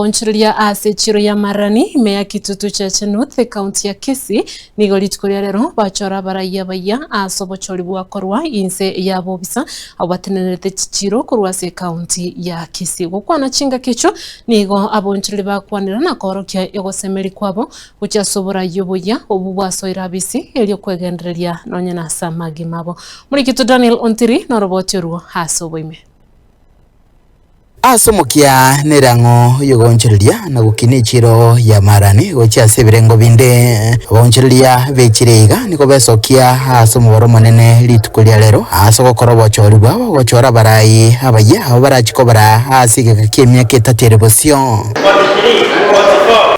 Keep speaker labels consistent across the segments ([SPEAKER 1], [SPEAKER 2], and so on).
[SPEAKER 1] Abaonchoreria ase echiro ya Marani ime ya Kitutu Chache North ekaunti ya Kisii nigo rituko ria rero bachora abarai abayia ase obochori bwakorwa inse ya bobisa abwo batenenerete chichiro korwa ase ekaunti ya Kisii. Gokwana chingaki echio nigo abaonchoreria bakwanera na koorokia ogosemeria kwabo gochia ase oborai oboyia obwo bwasoire abisi erio kwegendereria nonye nase amagima abo. Morikitu Daniel Ontiri noroboti orwo ase oboime.
[SPEAKER 2] Ase omokia nerang'o y'ogoonchoreria na gokina echiiro y'amarani gochia ase ebirengo binde. Abaonchoreria b'echiiro iga nigo besokia ase omobaro omonene rituko ria rero ase ogokora obochori bwabo gochora abarai abayia abwo barachie kobara ase egeka ki'emiaka etato ere bosio.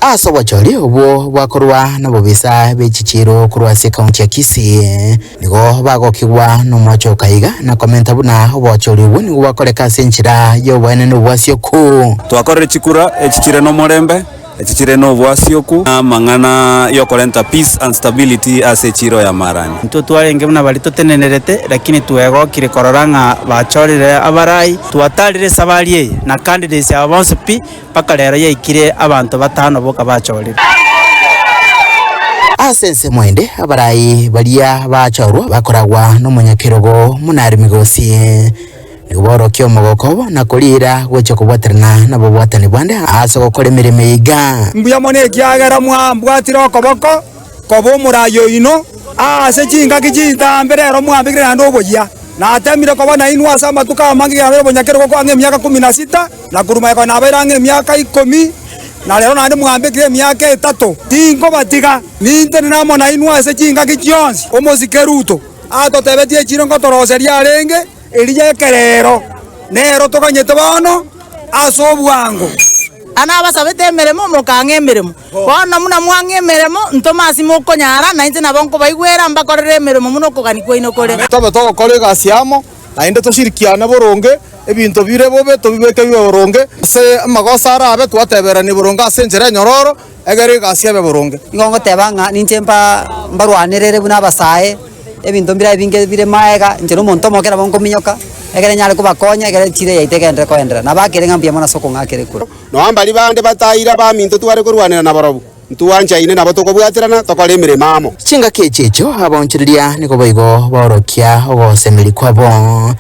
[SPEAKER 2] Ase obochori obwo bwakorwa nabobisa be chichiiro korwa ase ekaunti ya Kisii. Nigo bagokigwa nomochoka iga, na komenta buna obochori obwo nigo bwakoreka ase enchera y'oboenenu obwasioku.
[SPEAKER 3] Twakorire chikura echi chire nomorembe, echi chire nobwasioku, na amang'ana yokorenta peace and stability ase echiiro ya Marani.
[SPEAKER 4] Intwe twarenge buna baria totenenerete, lakini twegokire korora ng'a bachorire abarai. Twatarire esabari eye na candidates aba bonsi pi, Mpaka rero yaikire abanto batano boka bachorire.
[SPEAKER 2] Ase ensemo ende abarai baria bachorwa bakoragwa nomonyakerogo Munari Migosi. Nigo baorokia omogoko obo na koriira gochia kobwaterana nabobwatani bande ase ogokora emeremo eye iga.
[SPEAKER 5] Mbuya mono ekiagera mwambwatire okoboko koba omorai oino ase chingaki chintambe rero mwambekire naende oboyia. Natemire koba nainwe ase amatuko amange ekiagera nabeire omonyakerogo kwang'a emiaka kumi na sita. Na korwa magega nabaire ang'e emiaka ikomi, na rero naende mwambekire emiaka etato. Tinkobatiga, nintenene amo nainwe ase chingaki chionsi. Omosike Ruto atotebetie echiro ngotoroseria arenge eria y'ekerero, nero toganyete bono ase obwango.
[SPEAKER 6] Na nabasabete emeremo, mokang'a emeremo. Bono buna mwang'a emeremo, ntome ase mokonyara, na inche nabo nkobaigwera, mbakorere emeremo buna okogania kwaino kore.
[SPEAKER 7] Tobe togokora egasi amo, naende toshirikiane boronge, Ebinto bire bobe tobibeke bibe boronge, ase amagoso arabe twateberanie boronge ase enchera enyororo, egere egasi ebe boronge.
[SPEAKER 8] Nigo ngoteba ng'a ninche mbarwanerere buna abasae, ebinto mbire ebinge bire magega, inche na omonto omoke nabo nkominyoka, ekere nyare kobakonya ekere chire yaito egenderere koenderera. Nabakere ng'a mbuya mono ase okong'akera ekura.
[SPEAKER 9] Nonya mbaria bande bataira abaminto tware korwanera nabarobwo, ntwanchaine nabo tokobwaterana tokore emeremo amo.
[SPEAKER 2] Chingaki echi echio abaonchoreria nigo boigo baorokia ogosemeria kwabo,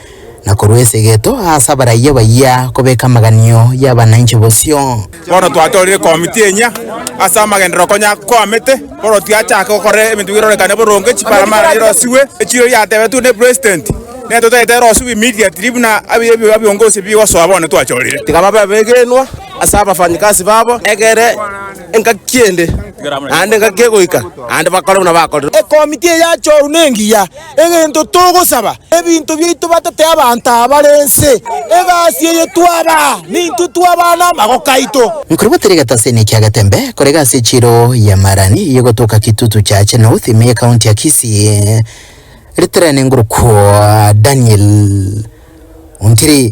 [SPEAKER 2] na korwa esegeto ase abaraiyo abayia kobeka amaganio y'abanainchi bosio.
[SPEAKER 10] Bono twatorire ekomiti enyia ase amagenderero konya kwamete, bono tiachaka gokora ebinto birorekane boronge, chiparamara chirosigwe, echiro riatebetwe ne president, nere totagete erosiwe immediately buna ebiongosi bigosoa bono twachorire.
[SPEAKER 7] Tiga babe abegenwa ase abafanyikasi babo, egere engaki ende, naende engaki egoika, naende bakore buna bakorire.
[SPEAKER 5] Ekomiti eye yachorwa nengiya, egento togosaba, ebinto biaito batete abanto aba bare ense, egasi eye twabaa, nintwe twabaa namagoko aito.
[SPEAKER 2] Nkorobotera egetaseni kia Getembe korega ase echiro ya Marani egotoka Kitutu Chache North ime y'Ekaunti ya Kisii, riterene ngorokwo Daniel Onchiri.